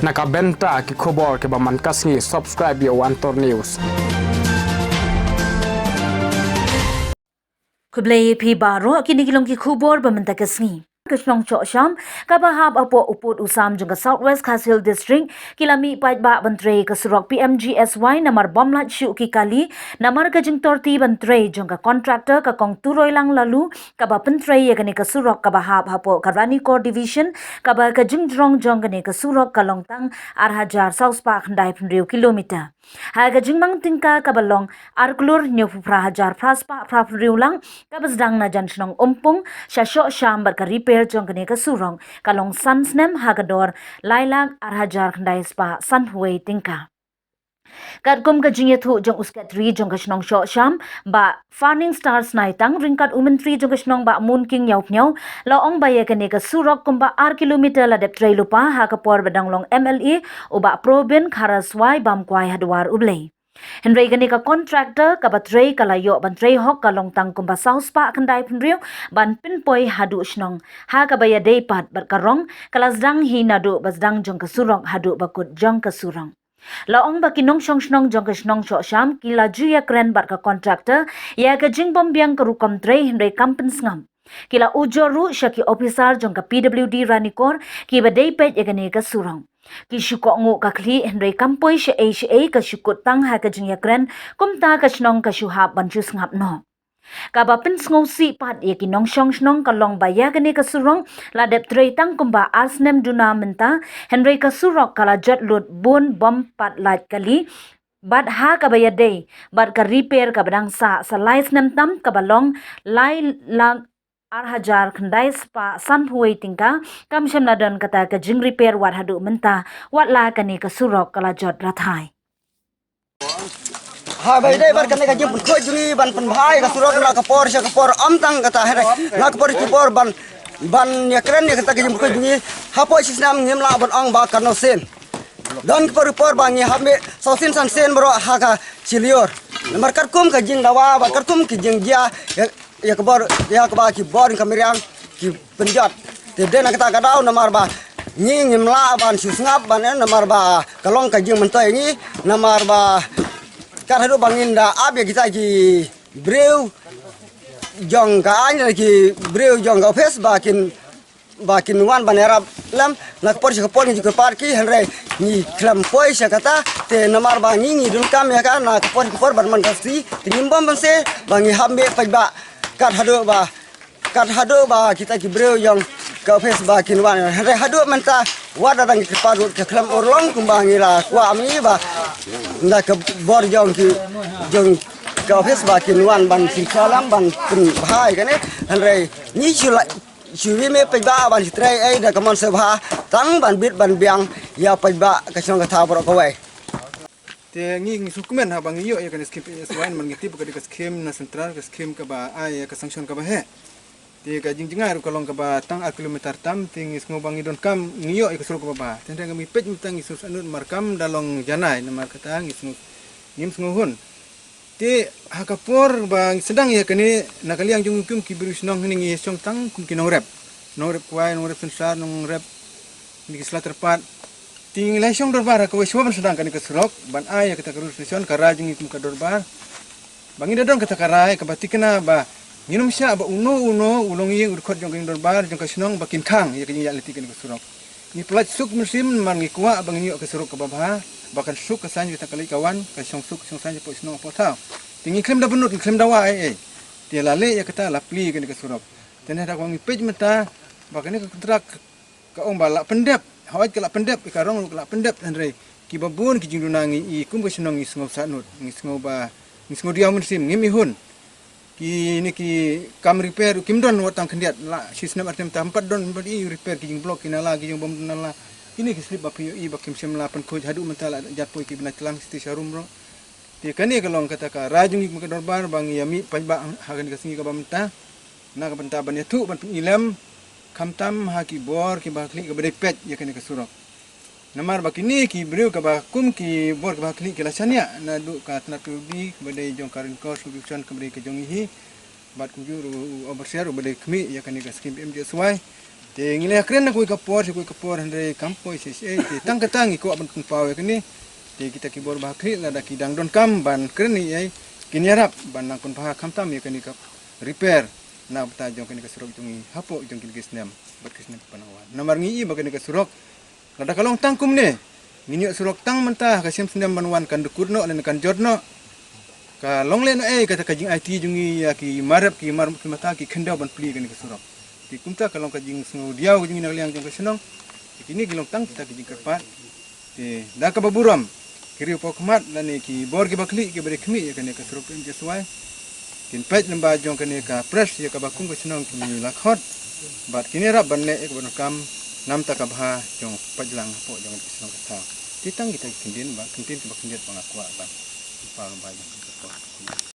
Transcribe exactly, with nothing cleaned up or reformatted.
Na ka bynta ki khubor kiba man ka sngi, subscribe ïa u Antor News. Khublei ïa phi baroh, kine ki long ki khubor ba mynta ka sngi. Ka shnong Sohsham kaba hap hapoh u pud u sam jong ka South West Khasi Hills District ki la mih paidbah ban trei ka surok P M G S Y namar bym lait shuh ki kali namar ka jingtorti ban trei jong ka contractor ka Kong Turoilang Laloo kaba pyntrei ïa kane ka surok kaba hap hapoh ka Ranikor Division, kaba ka jingjrong jong kane ka surok ka long tang ar hajar saw spah khyndai phew hynriew kilometer. Ha ka jingmang tyngka kaba long ar klur hynñiewphew phra hajar phra spah phra phew hynriew lak kaba sdang na jan shnong Umpung sha Sohsham bad ka repair jong kane ka surok ka long san snem ha ka dor lai lak ar hajar khyndai spah sanphew wei tyngka. Katkum ka jingïathuh jong u Secretary jong ka shnong Sohsham, Bah Farning Star Snaitang, ryngkat u Myntri jong ka shnong Bah Moonking Ïawphniaw, la ong ba ïa kane ka surok kumba ar kilometer la dep trei lypa ha ka por ba dang long M L A u Bah Probin Kharaswai bam kwai ha dwar U Blei. Hynrei kane ka contractor kaba trei ka la ïoh ban trei hok ka long tang kumba saw spah khyndai phew hynriew ban pynpoi haduh shnong, ha kaba ïadei pat bad ka rong ka la sdang hi naduh ba sdang jong ka surok haduh ba kut jong ka surok. La ong ba ki nongshong shnong jong ka shnong Sohsham ki la ju ïakren bad ka contractor ïa ka jingbymbiang ka rukom trei hynrei kam pynsngap. Ki la ujor ruh sha ki ophisar jong ka P W D Ranikor kiba dei peit ïa kane ka surok. Ki shu kohnguh ka khlieh hynrei kam poi shaei shaei, ka shu kut tang ha ka jingïakren, kumta ka shnong ka shu hap ban shu sngap noh. Kaba pynsngewsih pat ïa ki nongshong shnong ka long ba ïa kane ka surok la dep trei tang kumba ar snem duna mynta, hynrei ka surok ka la jot lut bun bym pat lait kali, bad ha kaba ïadei bad ka repair kaba dang sah sa lai snem tam kaba long lai lak ar hajar khyndai spah sanphew wei tyngka, kam shym la don kata ka jingrepair wat haduh mynta, wat la kane ka surok ka la jot rathai. Ha ba ïadei bad kane ka jingpynkhuid jong ngi ban pynbha ïa ka surok na ka por sha ka por, ym tang kata, hynrei na ka por sha ka por ban, ban ïakren ïa kata ka jingpynkhuid jong ngi. Hapoh shisnem ngim lah ban ong ba katno sien. Don ka por, por ba ngi hap mih saw sien san sien baroh ha ka shiliur. Namar katkum ka jingdawa bad katkum ka jingjia ïa, ïa ka bor, ïa kaba ki bor ka mariang ki pynjot. Te dei na kata ka daw namar ba ngi ngim lah ban shu sngap ban, eh, namar ba ka long ka jingmyntoi ngi, namar ba kat haduh ba ngin da ap ïa kita ki briew jong ka aiñ, ki briew jong ka office ba kin, ba kin wan ban ïarap lem, na ka por sha ka por ngi ju kyrpad ki, hynrei ngi khlem poi sha kata. Te namar ba ngi ngi donkam ïa ka na ka por sha ka por ban man ka sih, te ngim bam ban se ba ngi hap mih paidbah kat haduh ba, kat haduh ba kita ki briew jong ka office ba kin wan. Hynrei haduh mynta wat la dang kyrpad ruh ka khlem urlong kumba ngi la kwah mynta ba na ka bor jong ki, jong ka office ba kin wan ban sngewthuh lem ban pynbha ïa kane. Hynrei ngi shu la, shu wi mih paidbah ban shu trei ei da ka mon sngewbha tang ban bit ban biang ïa paidbah ka shnong ka thaw baroh kawei. Te ngi ngi sngewkmen haba ngi ïoh ïa kane ka skim P M G S Y namar ngi tip ka dei ka skim na central, ka skim kaba ai ïa ka sanction kaba heh. Te ka jingjngai ruh ka long kaba tang ar kilometer tam, te ngi sngew ba ngi donkam ngi ïoh ïa ka surok kaba bha. Te hynrei ngam ngi peit mynta ngi sngewsahnud namar kam da long janai, namar kata ngi sngew, ngim sngewhun. Te ha ka por ba ngi sdang ïa kane, na ka liang jong ngi kum ki briew shnong hangne ngi shong tang kum ki nongrep. Nongrep kwai, nongrep synsar, nongrep kine ki sla tyrpad. Te ngi la shong dorbar ha kawei shuwa ban sdang kane ka surok, ban ai ïa kata ka resolution, ka rai jong ngi kum ka dorbar. Ba ngi da don kata ka rai kaba thikna ba ngin ym shah ba uno uno u longïing u dkhot jong ka dorbar jong ka shnong ba kin khang ïa ka jingïaid lynti kane ka surok. Ngi pyllait suk mynsiem namar ngi kwah ba ngin ïoh ka surok kaba bha, ba kan suk ka saiñ kata ka leit ka wan, ka shong suk shong saiñ hapoh shnong hapoh thaw. Te ngi khlem da bynnud, ngi khlem da wah ei ei. Te la leh ïa kata, la plie kane ka surok. Te nangta ba ngi peit mynta ba kane ka kontrak ka ong ba la pyndep, hooid ka la pyndep, ka rong ruh ka la pyndep, hynrei kiba bun ki jingduna ngi i kum ka shnong ngi sngewsahnud, ngi sngew ba, ngi sngew diaw mynsiem, ngim ihun. Kine ki kam repair ruh kim don wat tang khyndiat, la shi snem ar snem tam pat don, pat i repair ki jingblok ki nala, ki jingbym nala. Kine ki slip ba phi ïohi ba kim shym la pynkhuid haduh mynta, la jat poi ki bnai tlang siti sharum ruh. Te kane ka long kata ka rai jong ngi kum ka dorbar ba ngi ïa mih paidbah ha kane ka sngi kaba mynta. Na ka bynta ban ïathuh ban pyni lem, khamtam ha ki bor kiba ha khlieh kaba dei peit ïa kane ka surok. Namar ba kine ki briew kaba kum ki bor kiba ha khlieh ki la shaniah naduh ka tnat P W D kaba dei jong ka Ranikor Subdivision kaba dei ka jong ngi hi. Bad kumjuh ruh u overseer uba dei khmih ïa kane ka skim P M G S Y. Te ngi la kren na kawei ka por, kawei ka por, hynrei kam poi shisha, te tang kata ngi kwah ban pynpaw ïa kane. Te kita ki bor ba khlieh lada ki dang donkam ban kren ïa, kin ïarap ban nang pynpaw khamtam ïa kane ka repair na bynta jong kane ka surok jong ngi hapoh jong kine ki snem bad ki snem ban wan. Namar ngi i ba kane ka surok lada ka long tang kumne, ngin ïoh surok tang mynta, ka snem snem ban wan kan dukut noh lane kan jot noh. Ka long lehnohei kata ka jingaiti jong ngi ïa ki marep, ki mar, ki mata, ki khyndew ban plie kane ka surok. Te kumta ka long ka jingsngewdiaw ka jong ngi na ka liang jong ka shnong. Te kine ki long tang kita ki jingkyrpad. Te da kaba burom, ki riew paw khmat lane ki bor kiba khlieh kiba dei khmih ïa kane ka surok Pyrshah Jowai, kin peit lyngba jong kane ka press ïa kaba kum ka shnong ki la khot. Bad kin ïarap ban leh ïa kaba donkam namar ka bha jong paidlang hapoh jong ka shnong ka thaw. Te tang kita ki kyntien ba, kyntien kiba khyndiat ba nga kwah ban pynpaw lyngba jong ka por.